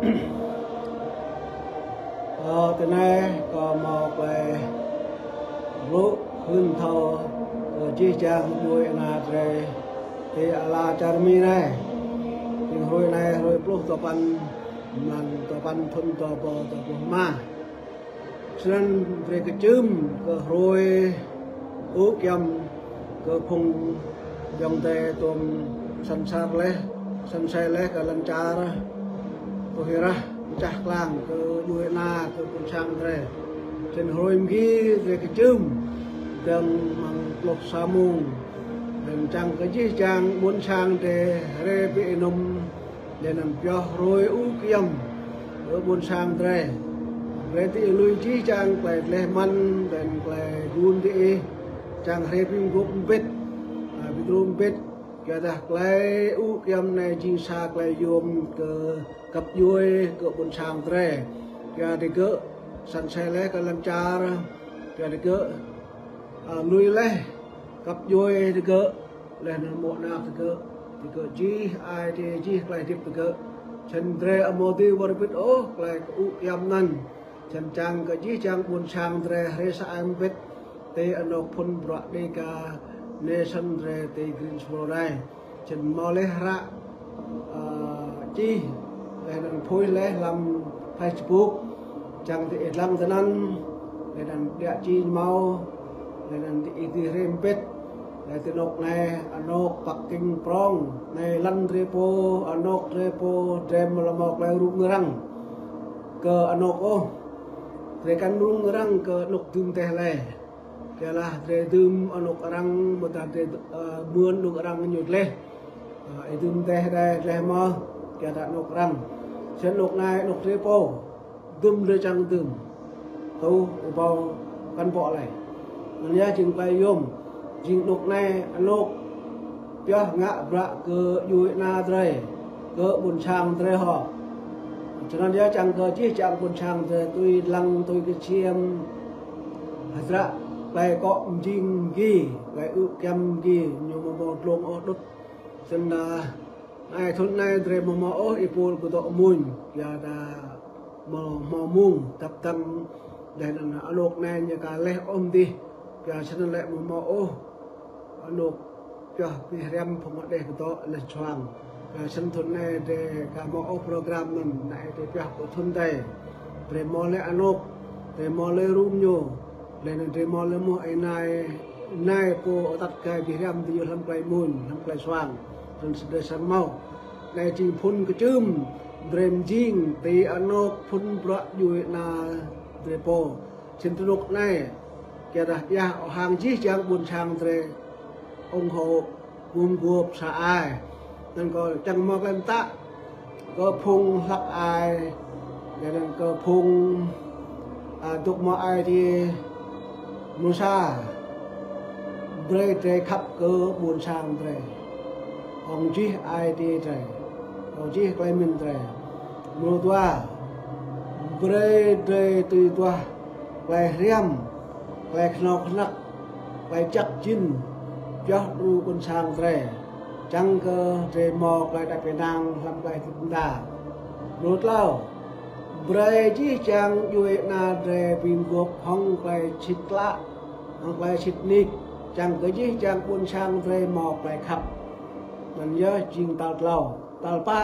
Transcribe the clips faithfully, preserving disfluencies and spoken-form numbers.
Ơ, tơ anai kâo hmâo tơlơi blŭ hưn thâo kơ jih jang djuai ana drơi ti ala čar Mi anai. Jing hrơi anai hrơi pluh duapăn, mlan duapăn thŭn dua rơbâo dua pluh rơma. Snăn drei kčưm kơ hrơi ŭ kiăm kơ phung ayŏng adơi tuôm săn asar laih, săn asai laih kơ lŏn čar pơhiăp rah pơčah klang kơ djuai ana kơ ƀuôn sang drei. Snăn hrơi mơgi drei kčưm dơ̆ng mơ̆ng pluh sa mông. Lĕ čang kơ jih jang ƀuôn sang drei rai pơmĭn lĕ anăn pioh hrơi ŭ kiăm kơ ƀuôn sang drei. Drei dưi lui jih jang tơlơi gleh măn, lĕ tơlơi gun diih, čang rai bi mguôp mbĭt, a, bi mguôp mbĭt. Kyuadah tơlơi ŭ kiăm anai jing sa tơlơi yôm kơ găp djuai kơ ƀuôn sang drei. Kyua digơ̆ săn asai laih kơ lŏn čar, kyua digơ̆, a, lui laih găp djuai digơ̆, laih anŭn mơ̆ng anăp digơ̆, digơ̆ jih ai tiê jih tơlơi hơdip digơ̆. Snăn drei amâo dưi wơr bĭt ôh tơlơi ŭ kiăm anăn. Snăn čang kơ jih jang ƀuôn sang drei rai sa ai mbĭt ti anôk phŭn bruă Dega Nation drei ti Greensboro anai. Snăn hmâo laih hră, ơ, čih, laih anăn phuih laih hlăm Facebook, čang diih dlăng tinăn, laih anăn đĭ čih hmâo, laih anăn diih dưi rai mbĭt, laih ti anôk anai, anôk parking prŏng, anai lăn drei pô, anôk drei pô, drei amâo lŏ hmâo tơlơi rŭng răng kơ anôk ôh. Drei kăn rŭng răng kơ anôk dưm teh lĕ. Kyuadah drei dưm anôk arăng, mơ̆ ta drei, ơ, mưn anôk arăng ñu dleh. Ơ, ih dưm teh đei dleh mơ̆, kyuadah anôk arăng. Snăn anôk anai anôk drei pô. Dưm drei čang dưm. Tŭ ƀâo kăn ƀô̆ lĕ. Anăn yơh jing tơlơi yôm. Jing anôk anai anôk pioh ngă bruă kơ djuai ana drei, kơ ƀuôn sang drei hŏ. Snăn yơh čang kơ jih jang ƀuôn sang drei tui dlăng tui kơčưm hơdră tơlơi kŏ mjing mgi, tơlơi ŭ kiăm mgi, ñu amâo mâo dlông ôh đŭt. Snăn, a, anai thŭn anai drei amâo mâo ôh êpul kơ dŏ amuñ, kyuadah amâo mâo mông dăp dăng, laih anăn anôk anai ñu ka laih ôh mdih, kyua snăn lĕ amâo mâo ôh anôk pioh bi hriăm phung mơdeh kơ dŏ leh čuang. Kyua snăn thŭn anai drei ka mâo ôh program anăn, anai drei pioh kơ thŭn adih. Drei mâo lĕ anôk, drei mâo lĕ rŭng ñu, laih anăn drei mâo lĕ mơh ênai, ênai pô atăt gai bi hriăm diñu hlăm tơlơi amuñ, hlăm tơlơi čuang. Snăn drei srăng mâo. Anai jing phŭn kčưm drei mjing ti anôk phŭn bruă djuai ana drei pô. Snăn ti anôk anai, kyuadah pioh hăng jih jang ƀuôn sang drei ủng hộ gum guôp sa ai. Anăn kâo čang mâo klem tă kơ phung hlăk ai, laih anăn kơ phung, a, dôk mâo ai tiê mrô sa. Brơi drei khăp kơ ƀuôn sang drei hŏng jih ai tiê drei, hŏng jih klei mĭn drei. Mrô dua, brơi drei tui duah klei hriăm, klei khnâo knhăk, klei jăk jĭn, pioh đru ƀuôn sang drei, čang kơ drei mâo klei êđăp ênang hlăm klei hơdip mơda. Mrô tlâo, brơi jih jang djuê ana drei bi mguôp hŏng klei sĭt klă, hŏng klei sĭt nik, čang kơ jih jang ƀuôn sang drei mâo klei khăp. Anăn yơh jing tal tlâo. Tal pă,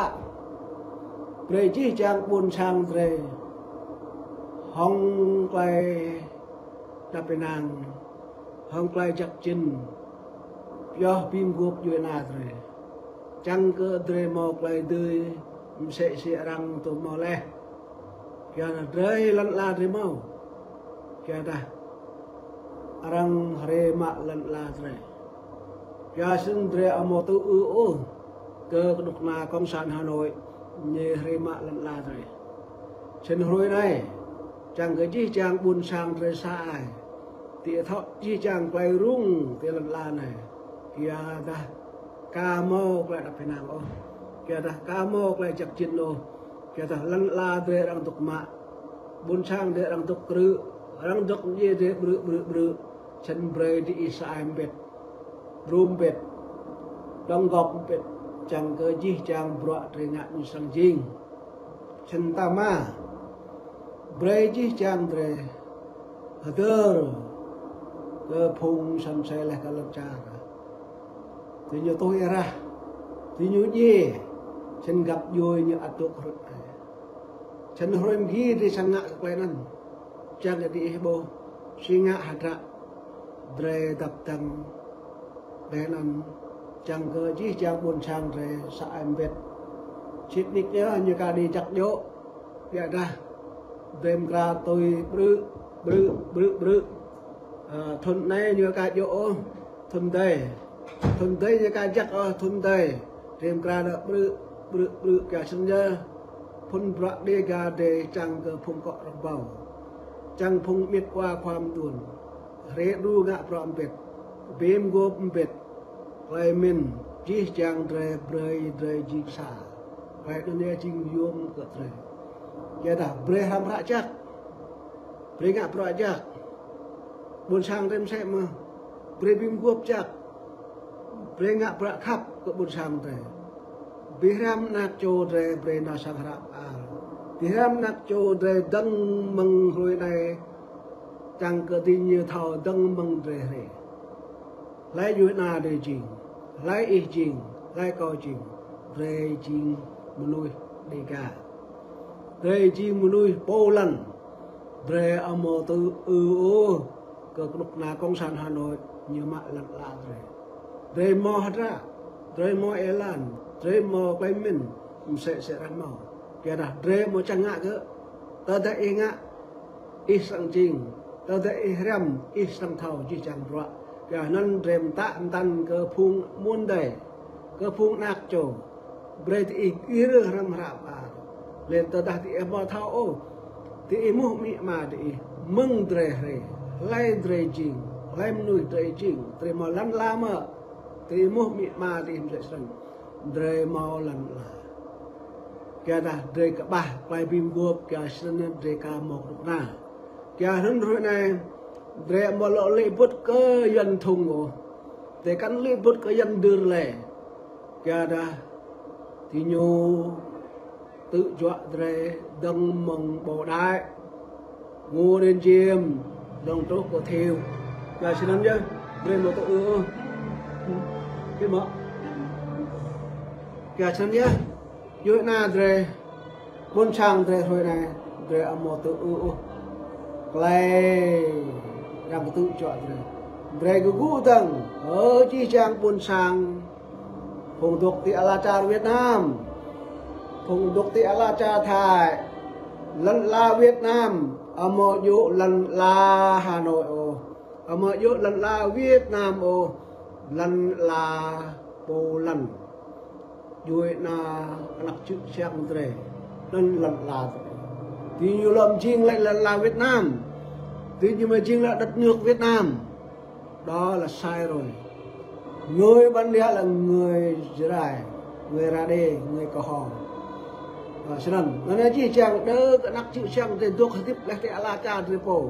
brơi jih jang ƀuôn sang drei hŏng klei êđăp ênang, hŏng klei jăk jĭn, pioh bi mguôp djuê ana drei, čang kơ drei mâo klei dưi msĕ si arăng tŭ mâo leh. Kyuadah drei lăn ala drei mâo, kyuadah arăng hriê mă lăn ala drei. Kyua snăn drei amâo tŭ ư ôh kơ knŭk kna Cộng sản Hà Nội ñu hriê mă lăn ala drei. Snăn hruê anei, čang kơ jih jang ƀuôn sang drei sa ai, ti thŏ jih jang klei rŭng ti lăn ala anei, kyuadah ka mâo klei êđăp ênang ôh, kyuadah ka mâo klei jăk jĭn ôh, kyuadah lăn ala drei arăng dôk mă, ƀuôn sang drei arăng dôk krư̆, arăng dôk mdjiê drei ƀrư̆ ƀrư̆ ƀrư̆. Snăn brơi diih sa ai mbĭt, rŭm mbĭt, đóng góp mbĭt, čang kơ jih jang bruă drei ngă ñu srăng jing. Sĭt tơma, brơi jih jang drơi hơdơr kơ phung săn sel laih kơ lŏn čar. Tui ñu tuh ih rah, tui ñu djai, sĭt găp djuai ñu ăt dŏ hrŏm ai. Sĭt hrơi mơgi drơi srăng ngă kơ tơlơi anŭn. Čang kơ diih ƀuh, si ngă hơdră drơi dăp dăng tơlơi anŭn, čang kơ jih jang ƀôn sang drơi sa ai mbĭt. Sĭt nik yơh ñu ka đĭ jăk djŏ. Biă dah drơi mơkra tui brư̆, brư̆, brư̆, brư̆. Ơ, thŭn anai ñu ka djŏ ôh, thŭn adih. Thŭn adih ñu ka jăk ôh, thŭn adih. Drơi mơkra lĕ brư̆, brư̆, brư̆, kơ sĭt yơh. Phŭn bruă Dêga drơi čang kơ phung kŏ rơbâo. Čang phung mĭt wa khua mơtuôn. Hrĕ đru ngă bruă mbĭt. Bim gôp mbĭt. Tơlơi mĭn, jih jang drơi brơi drơi jing sa. Tơlơi anŭn yơh jing yôm kơ drơi. Yua dah brơi hrăm hră jăk. Brơi ngă bruă jăk. Ƀôn sang drơi mơsĕ mơ̆n. Brơi bim gôp jăk. Brơi ngă bruă khăp kơ ƀôn sang drơi. Bi hrăm anak čô drơi brơi nao sang hră pơar. Bi hrăm anak čô drơi dơ̆ng mơ̆ng hrơi anai. Čang kơ diñu thâo dơ̆ng mơ̆ng drơi hrĕ. Hlơi djuai ana drơi jing, hlơi ih jing, hlơi kâo jing, drơi jing mơnuih Dêga. Drơi jing mơnuih pô lăn, drơi amâo tŭ ư ôh kơ kơnuk kơna Cộng sản Hà Nội ñu mă lăn ala drơi. Drơi hmâo hơdră, drơi hmâo êlan, drơi hmâo tơlơi mĭn, mơsĕ sĕ arăng hmâo. Yua dah drơi hmâo čang ngă kơ, tơdah ih ngă, ih srăng jing, tơdah ih hrăm, ih srăng thâo jih jang bruă. Yua anŭn drơi mơtă mơtăn kơ phung mơ̆ng adih, kơ phung anak čô. Brơi diih gir hrăm hră pơar. Lĕ tơdah diih hmâo thâo ôh, diih ƀuh amĭ ama diih, mơ̆ng drơi hrĕ, hlơi drơi jing, hlơi mơnuih drơi jing, drơi hmâo lăn ala mơ̆, diih ƀuh amĭ ama diih mơsĕ srăng. Drơi hmâo lăn ala. Yua dah drơi kơƀah tơlơi bim gôp, yua sĭt anŭn drơi ka hmâo kơnuk kơna. Yua anŭn hrơi anai, drơi amâo lŏ lĕ bŭt kơ Yuăn thŭng ôh. Drơi kăn lĕ bŭt kơ Yuăn dưr lĕ. Yua dah diñu tŭ juă drơi dơ̆ng mơ̆ng ƀô̆ đai. Ngô Đình Diệm, dơ̆ng truh kơ Thiệu. Yua sĭt anŭn yơh, drơi hmâo tŭ ư ôh. Kơ mă. Yua sĭt anŭn yơh, djuai ana drơi, ƀôn sang drơi hrơi anai, drơi amâo tŭ ư ôh. Tơlơi arăng tŭ juă drơi. Drơi gơgŭ dơ̆ng, ơ jih jang ƀôn sang. Phung dŏ ti ala čar Việt Nam. Phung dŏ ti ala čar Thái. Lăn ala Việt Nam, amâo djŏ lăn ala Hà Nội ôh. Amâo djŏ lăn ala Việt Nam ôh. Lăn ala pô lăn. Djuai ana anak čư̆ čiăng drơi. Anŭn lăn ala drơi. Diñu lŏm jing lĕ lăn ala Việt Nam. Diñu mă jing lĕ đất nước Việt Nam. Đó là sai rồi. Người bản địa là người Jrai, người Rađê, người Kơho. Ơ, sĭt anŭn. Anŭn yơh jih jang đơ kơ anak čư̆ čiăng drơi dŏ hơdip laih ti ala čar drơi pô.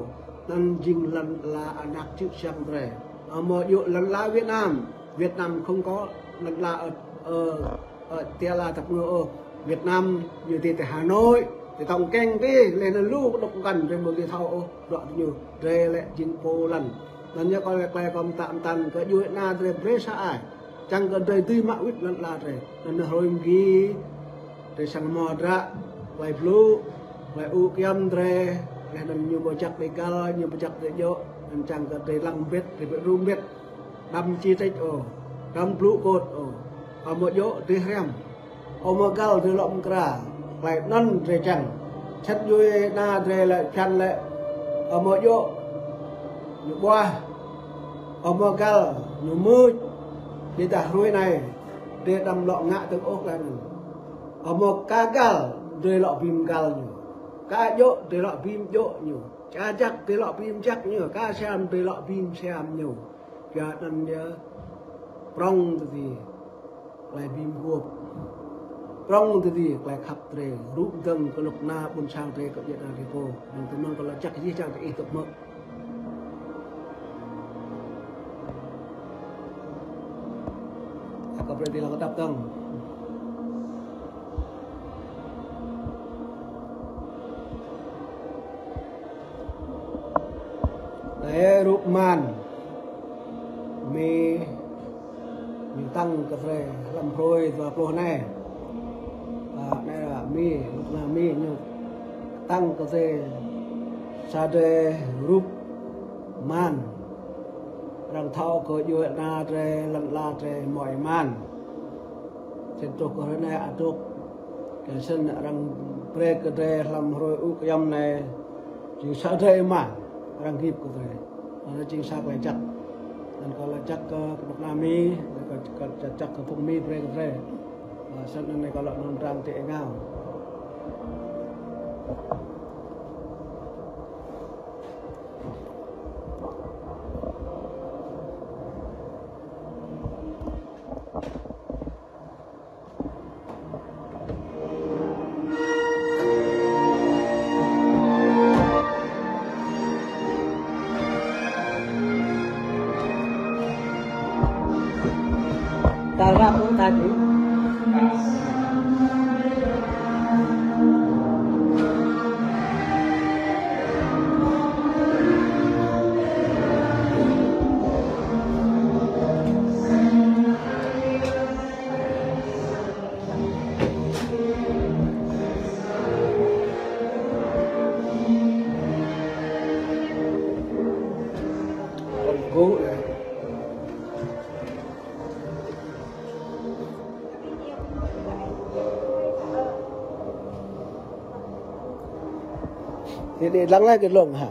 Anŭn jing lăn ala anak čư̆ čiăng drơi. Amâo djŏ lăn ala Việt Nam. Việt Nam không có lăn ala ơ, ơ, ơ, ti ala tap ngơ ôh. Việt Nam ñu ti ti Hà Nội, ti tŏng keng ti, lĕ anŭn lu kơnuk kăn drơi amâo dưi thâo ôh, bruă ñu, drơi lĕ jing pô lăn. Anŭn yơh kâo lĕ tơlơi kâo mơtă mơtăn kơ djuai ana drơi brơi sa ai. Čang kơ drơi dưi mă wĭt lăn ala drơi. Anŭn hrơi mơgi, drơi srăng hmâo hơdră, tơlơi blŭ, tơlơi ŭ kiăm drơi, lĕ anŭn ñu ƀu jak tơlơi găl, ñu ƀu jak tơlơi djŏ, anŭn čang kơ drơi lăng mbĭt, drơi ƀu rŭng mbĭt. Đăm či trĕč ôh, đăm blŭ kôt ôh. Amâo djŏ drơi hrăm. Amâo găl drơi lŏm mơkra. Tơlơi anŭn drơi čang. Sĭt djuai ana drơi lĕ čang lĕ. Amâo djŏ ñu ƀuah. Amâo găl ñu mưč. Ƀiădah hrơi anai drơi đăm lŏ ngă tơ̆ng ôh tơlơi anŭn. Amâo ka găl drơi lŏ bim găl ñu. Ka djŏ drơi lŏ bim djŏ ñu. Ka jak drơi lŏ bim jak ñu. Ka siam drơi lŏ bim siam ñu. Yua anŭn yơh prŏng tơdơi tơlơi bim gôp. Prŏng tơdơi tơlơi khăp drơi. Rŭ dơ̆ng kơnuk kơna ƀôn sang drơi kơ biă na drơi pô. Anŭn tơmăng kơ lŏ jak jih jang tơ ih tŭk mơ̆. Akŏ brơi tơlơi kơtăp dơ̆ng. Ê, rup man. Mi, ñu tăng kơ drơi hlăm hrơi dua pluh anai. A, anai lĕ Mi, kơnuk kơna Mi ñu tăng kơ drơi sa drơi rup man. Arăng thâo kơ djuai ana drơi, lŏn ala drơi mơ̆i man. Snăn truh kơ hrơi anai adôk. Kơ snăn arăng brơi kơ drơi hlăm hrơi ŭ kơyăm anai. Jing sa drơi man, arăng gĭp kơ drơi. Anŭn jing sa klei jăk. Anŭn kâo laĭ jăk kơ kơnuk kơna Mi, anŭn kâo, kâo laĭ jăk kơ phung Mi brơi kơ drơi. Ơ, snăn anai kâo laĭ anŭn arăng ti êngao. Ta rap ta đi. Đi, đi lăng lĕ kơ lông hă?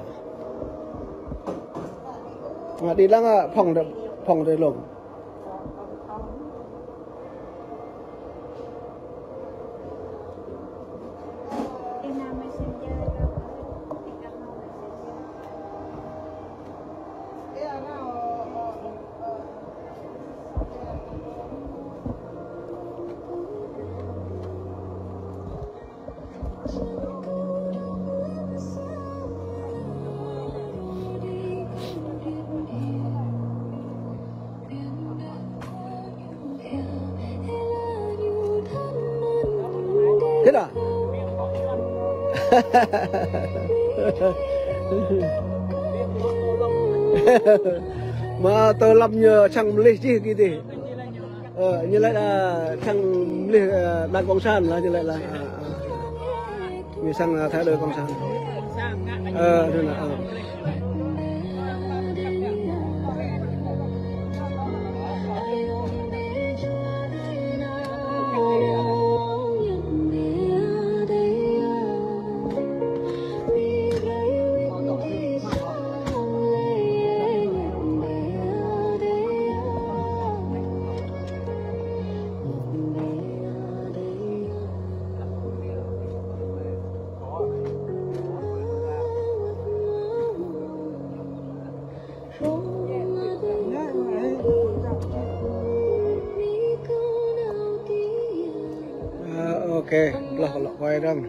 Ơ, đi lăng, ơ, phŏng đ-, phŏng đ-, lông. Thế nào? Mă tơ lăm ñu čang mlih čih kơ tih. Ơ, ñu laĭ la čang mlih, ơ, đảng cộng sản la ñu laĭ la. Ơ, ơ. Ñu sang, ơ, thái độ cộng sản. Ơ, thế là, ơ. Ơ, ok, lŏ, lŏ quay dong.